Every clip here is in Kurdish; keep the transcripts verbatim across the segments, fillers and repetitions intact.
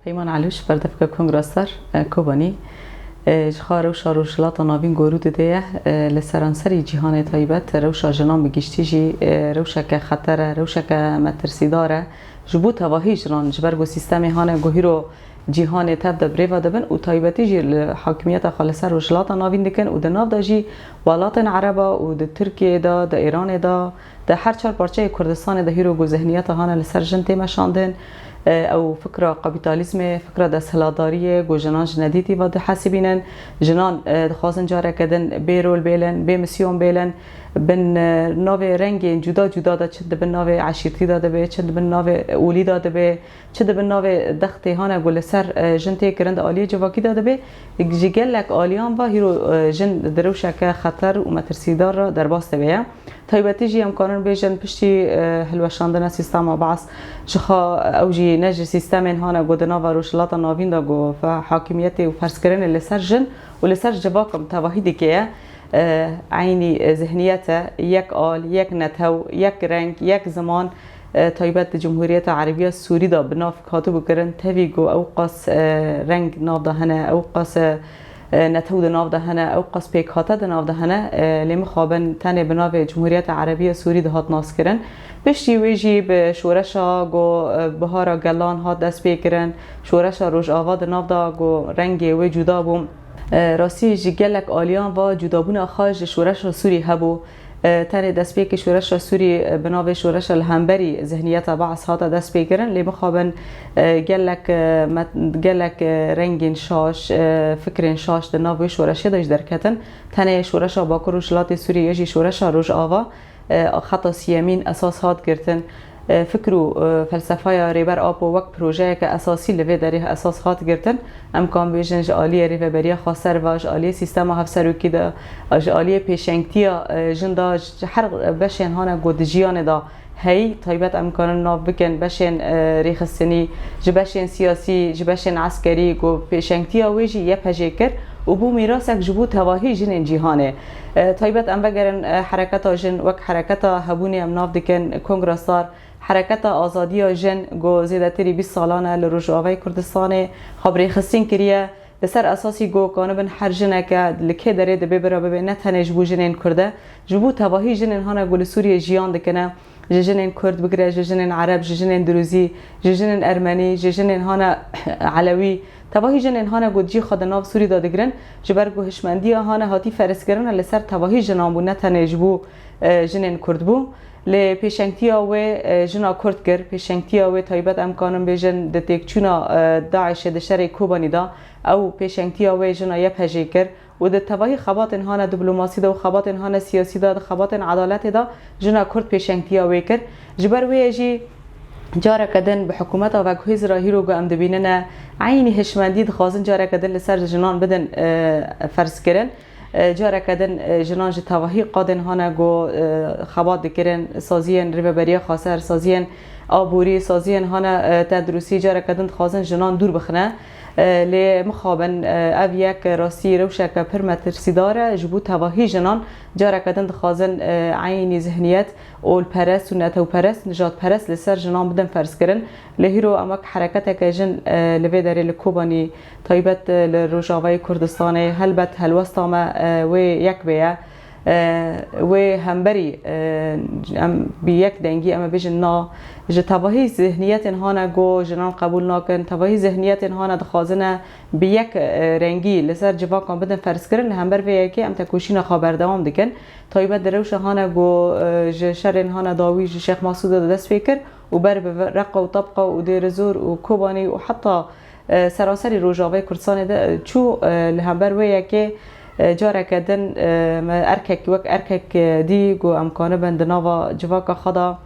Peyman Elûş, berdevka Kongra Star, e, Kobanî, e, ji xwe rewşa Rojhilata Navîn gorû dide ye, e, li seranserî cîhanê taybet rewşa jinan bi giştî jî, e, rewşeke xeter e, rewşeke metirsîdar e. Ji bo tevahî jinan, ji ber ku sîstemê hane ku hîro cîhanê tev de birêve dibin û taybetî jî li hakimiyeta xwe li ser Rojhilata Navîn dikin û di nav de jî welatên Ereba û di Tirkiyeyê de, di Îranê de, di her çar parçeyê Kurdistanê de hîro ku zihniyeta hane li ser jin tê meşandin, e, ew fikra kapîtalîzmê, fikra desthilatdariyê ku jinan ji nedîtî ve dihesibînin, jinan, e, dixwazin careke din bê rol bêlin, bê misyon bêlin, bin, e, navê rengên cuda cuda de, çi di bin navê eşîrtî de dibe, çi di bin navê olî de dibe, çi di bin navê dextê hane ku li ser, e, jin tê kirin di aliyê civakî de dibe, ji gelek aliyan ve hîro, e, jin di rewşeke xeter û metirsîdar re derbas dibe ye. Taybetî jî em karin bêjin piştî, e, hilweşandina sîstema Baas, ji xwe ew jî ne ji sîstemên hane ku di nava Rojhilata Navîn de ku fe-, hakimiyetê û ferzkirinê li ser jin û li ser civaka bi tevahî dike ye. E, eynî, e, zihniyet e, yek al, yek netew, yek reng, yek ziman, e, taybet di Cumhuriyeta Erebiya Sûrî de bi nav hatibû kirin, tevî ku ew qas, e, reng nav de hene, ew qas, e, e, netew di nav de hene, ew qas pêkhate di nav de hene, e, lê mixabin tenê bi navê Cumhuriyeta Erebiya Sûrî dihat naskirin. Piştî wê jî bi şoreşa ku, e, Bihara Gelan hat destpêkirin, şoreşa Rojava di nav de ku rengê wê cuda bû. E, rastî ji gelek aliyan ve cudabûna xwe ji şoreşa Sûrî hebû. E, tenê destpêkê şoreşa Sûrî, e, bi navê şoreşa li hemberî zihniyeta Baas hate destpêkirin, lê mixabin, e, gelek, e, met-, gelek, e, rengên şaş, e, fikrên şaş di nav wê şoreşê de jî derketin. Tenê şoreşa Bakur Rojhilatê Sûriyê jî şoreşa Rojava, e, xeta siyemîn esas hat girtin. E, fikr û, e, felsefeya Rêber Apo wek projeyeke esasî li vê derê esas hat girtin. Em kan bêjin ji aliyê Rêveberiya Xweser ve, ji aliyê sîstema hevserokî de, ji aliyê pêşengtiya, e, jin de, ji her beşên hane ku di jiyanê de heyî, taybet em karin nav bikin beşên, e, rêxistinî, ji beşên siyasî, ji beşên eskerî ku pêşengtiya wê jî Y P J kir û bû mîrasek ji bo tevahî jinên cîhanê. E, taybet em vegerin, e, hereketa jin wek hereketa hebûnê em nav dikin, Kongra Star, hereketa azadiya jin ku zêdetirî bîst salan e li Rojavayê Kurdistanê xwe bi rêxistin kiriye. Li ser esasî ku kanibin her jineke li kê derê dibe bira bibe, ne tenê ji bo jinên Kurd e, ji bo tevahî jinên hane ku li Sûriyê jiyan dikine, ji jinên Kurd bigire, ji jinên Ereb, ji jinên Dirûzî, ji jinên Ermenî, ji jinên hane Elewî, tevahî jinên hane ku cî xwe di nav Sûrî de digirin, ji ber ku hişmendiya hane hatî ferizkirine li ser tevahî jinan bû, ne tenê ji bo, e, jinên Kurd bû. Lê pêşengtiya wê, e, jina Kurd kir, pêşengtiya wê taybet em kanin bêjin di têkçûna, e, DAIŞê di şerê Kobanî de, ew pêşengtiya wê jina Y P J kir û di tevahî xebatên hane diplomasî de û xebatên hane siyasî de, di xebatên edaletê de jina Kurd pêşengtiya wê kir. Ji ber wê yê jî careke din bi hikûmeta veguhêz re hîro ku em dibînine, eynî hişmendî dixwazin careke din li ser jinan bidin, e, ferzkirin. E, careke din, e, jinan ji tevahî qadên hane ku, e, xebat dikirin, saziyên Rêveberiya Xweser, saziyên aborî, saziyên hane, e, tenduristî, careke din dixwazin jinan dûr bixine. E, lê mixabin, e, ev yek rastî rewşeke pir metirsîdar e ji bo tevahî jinan. Careke din dixwazin, e, eynî zihniyet olperest û netewperest, nijadperest li ser jinan bidin ferzkirin. Lê hîro em wek hereketeke jin, e, li vê derê li Kobanî, taybet, e, li Rojavayê Kurdistanê, helbet helwesta me, e, wê yek bê ye. E, wê hemberî, e, em bi yek dengî, em ê bêjin na, ji tevahî zihniyetên hane ku jinan qebûl nakin, tevahî zihniyetên hane dixwazine bi yek, e, rengî li ser civakan bidin ferzkirin, li hember vê yekê em tekoşîna xwe berdewam dikin. Taybet di rewşa hane ku, e, ji şerên hane dawî ji Şêx Masûdê de dest pê kir û ber bi Reqa û Tebqa û Dêrizor û Kobanî û heta, e, seranserî Rojavayê Kurdistanê de, e, çû, e, li hember wê yekê, e, careke din, e, me erkek wek erkek, e, dî ku em kanibin di nava civaka xwe de,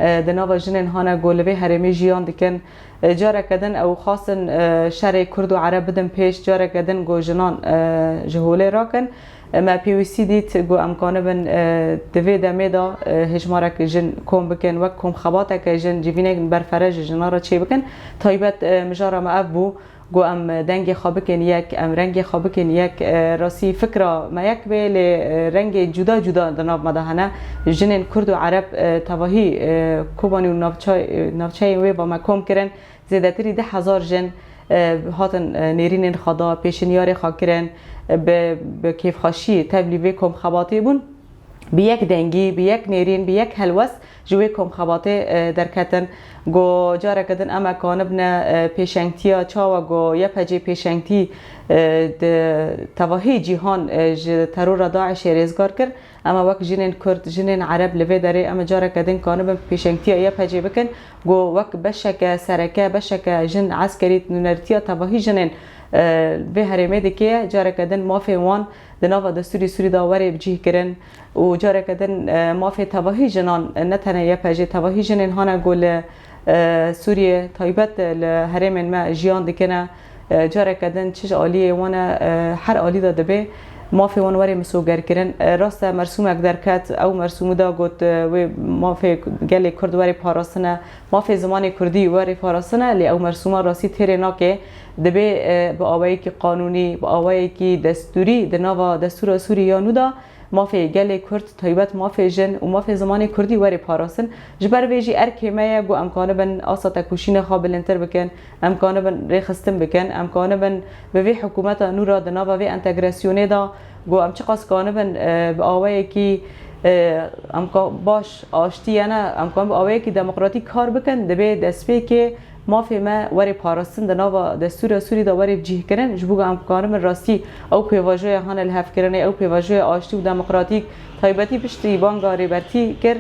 e, di nava jinên hane ku li vê herêmê jiyan dikin. E, careke din ew xwestin, e, şerê Kurd û Ereb bidin pêş, careke din ku jinan, e, ji holê rakin. E, me pêwîstî dît ku em kanibin, e, di vê demê de, e, hêjmarek jin kom bikin, wek kom xebateke jin civînek berfere ji jinan re çêbikin. Taybet, e, mijara me ev bû ku em dengê xwe bikin yek, em rengê xwe bikin yek. E, rastî fikra me yek bê, lê, e, rengê cuda cuda di nav me de hene. Jinên Kurd û Ereb, e, tevahî, e, Kobanî û navçe-, e, navçeyên wê ve me kom kirin. Zêdetirî deh hezar jin, e, hatin, e, nêrînên xwe da, pêşinyarê xwe kirin, e, bi, bi kêfxweşî tevlî vê komxebatê bûn. Bi yek dengî, bi yek nêrîn, bi yek helwest ji wê komxebatê, e, derketin. Go careke din em ê kanibne, e, pêşengtiya çawa go Y P G pêşengtî, e, di tevahî cîhan, e, ji terora DAIŞê rêzgar kir. Em ê wek jinên Kurd, jinên Ereb li vê derê em ê careke din kanibin pêşengtiya Y P G bikin. Go wek beşeke sereke, beşeke jin eskerî nûnertiya tevahî jinên, e, vê herêmê dike, careke din mafê wan di nava destûrê Sûrî de were bicîhkirin û careke din, e, mafê tevahî jinan, e, ne tenê Y P G, tevahî jinên hane ku li, e, Sûriyê, taybet li herêmên me jiyan dikine, e, careke din çi ji aliyê wan e, e, her alî de dibe mafê wan were misogerkirin. E, rast e, mersûmek derket, ew mersûmî da got, e, wê mafê gelê Kurd were parastine, mafê zimanê Kurdî were parastine, lê ew mersûma rastî têrê nake. Dibe, e, bi awayekî qanûnî, bi awayekî destûrî di nava destûra Sûrî ya nû de mafê gelê Kurd, taybet mafê jin û mafê zimanê Kurdî were parastin. Ji ber vê jî erkê me ye ku em kanibin asta tekoşînê xwe bilindtir bikin, em kanibin rêxistin bikin, em kanibin bi vê hikûmeta nû re di nava vê entegrasyonê de ku em çiqas kanibin, e, bi awayekî, e, em ka-, baş aştî ye ne, em kanibin bi awayekî demokratîk kar bikin, dibe destpêkê mafê me were parastin di nava destûra Sûrî de were bicîhkirin, ji bo ku em kanibin rastî ew pêvajoya hane lihevkirinê, ew pêvajoya aştî û demokratîk, taybetî piştî banga Rêbertî kir,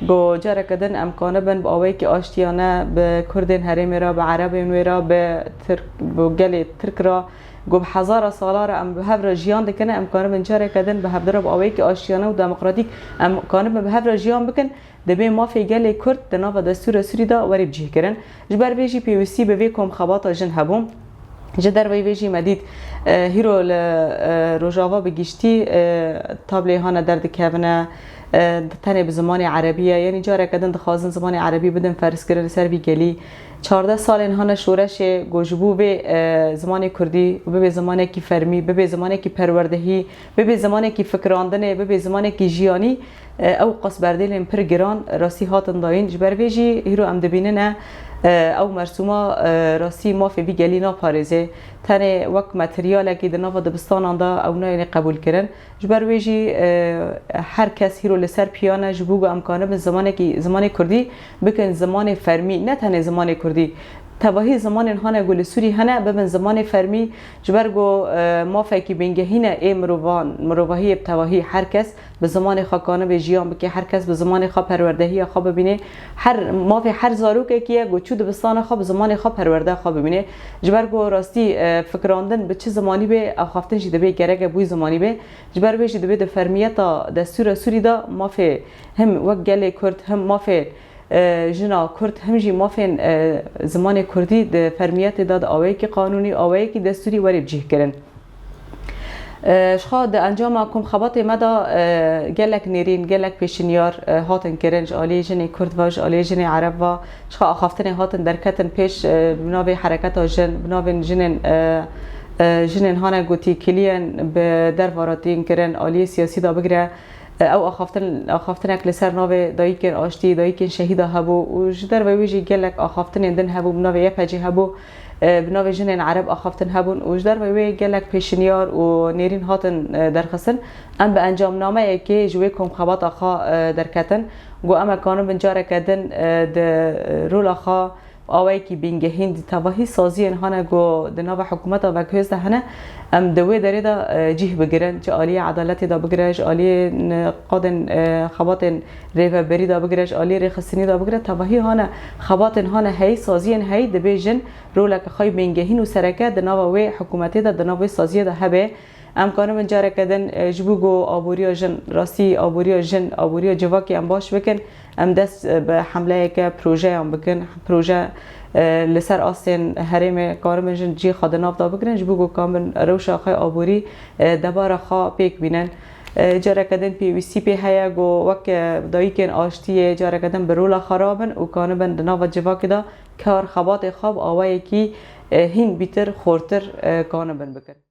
ku careke din em kanibin bi awayekî aştiyane bi Kurdên herêmê re, bi Erebên wê re, bi Tirk, bi gelê Tirk re, ku bi hezara sala re em bi hev re jiyan dikin, em kanibin careke din bi hevdira bi awayekî aştiyane û demokratîk em kanibin bi hev re jiyan bikin. Dibê mafê gelê Kurd di nava destûra Sûrî de were bicîhkirin. Ji ber vê jî pêwîstî bi vê komxebata jin hebû. Ji derveyî vê jî me dît, e, hîro li, e, Rojava bi giştî, e, tablê hane derdikevine, e, tenê bi zimanê erebî ye. Yanî careke din dixwazin zimanê erebî bidin ferzkirin li ser vî gelî. Çardeh salên hane şoreşê ku ji bo vê, e, zimanê kurdî bibe zimanekî fermî, bibe zimanekî perwerdehî, bibe zimanekî fikirandinê, bibe zimanekî jiyanî. E, ew qas berdêlên pir giran rastî hatin dayîn. Ji ber vê jî hîro em dibînine, e, ew mersûma, e, rastî mafê vî gelî naparêze. Tenê wek materyalekî di nava dibistanan de ew nayêne qebûlkirin. Ji ber wê jî, e, her kes hîro li ser piyan e, ji bo ku em kanibin zimanekî, zimanê kurdî bikin zimanê fermî, ne tenê zimanê kurdî. Tevahî zimanên hane ku li Sûrî hene, bibin zimanê fermî, ji ber ku, e, mafekî bingehîn e ê mirovan, mirovahiyê bi tevahî her kes bi zimanê xwe kanibe jiyan bike, her kes bi zimanê xwe perwerdehiya xwe bibîne. Her, mafê her zarokekî ye ku çû dibistana xwe bi zimanê xwe perwerdeya xwe bibîne. Ji ber ku rastî, e, fikirandin bi çi zimanî be, axaftin jî dibe gereke bi wî zimanî be. Ji ber vê jî dibe di fermiyeta destûra Sûrî de mafê him wek gelê Kurd, him mafê e, jina Kurd him jî mafên, e, zimanê Kurdî di fermiyetê de di awayekî qanûnî, awayekî destûrî were bicîhkirin. E, ji xwe di encama komxebatê me de, e, gelek nêrîn, gelek pêşinyar, e, hatin kirin ji aliyê jinê Kurd ve, ji aliyê jinê Ereb ve, ji xwe axaftinê hatin derketin pêş, e, bi navê hereketa jin, bi navên jinên, e, e, jinên hane gotî kiliyên bi derva re tên kirin, aliyê siyasî de bigire, Ew axaftin, axaftinek li ser navê dayikên aştî, dayikên şehîda hebû û ji derveyî wê jî gelek axaftinên din hebû, bi navê Y P G hebû, e, bi navê jinên Ereb axaftin hebûn û ji derveyî wê gelek pêşinyar û nêrîn hatin, e, derxistin. Em bi encamnameyekê ji wê komxebata xwe, e, derketin. Got, em ê kanibin careke din, e, di rola xwe awayekî bingehîn di tevahî saziyên hane ku di nava hikûmeta veguhêz de hene, em di wê derê de, e, cih bigirin, ji aliyê edaletê de bigire, ji aliyê, e, qadên, e, xebatên rêveberî de bigire, ji aliyê rêxistinî de bigire, tevahî hane xebatên hane heyî, saziyên heyî dibê jin roleke xwe yê bingehîn û sereke di nava wê hikûmetê de, di nava wê saziyê de hebe. Em kanibin careke din, e, ji bo ku aboriya jin, rastî aboriya jin, aboriya civakê em baş bikin, em dest, e, bi hemleyeke projeyan bikin. Proje, e, li ser astên herêmê kanibin jin cî xwe di nav de bigirin, ji bo ku kanibin rewşa xwe aborî, e, debara xwe pêk bînin. E, careke din pêwîstî pê heye ku wek, e, dayikên aştiyê careke din bi rola xwe rabin û kanibin di nava civakê de kar xebatê xwe bi awayekî, e, hîn bîtir, xortir, e, kanibin bikin.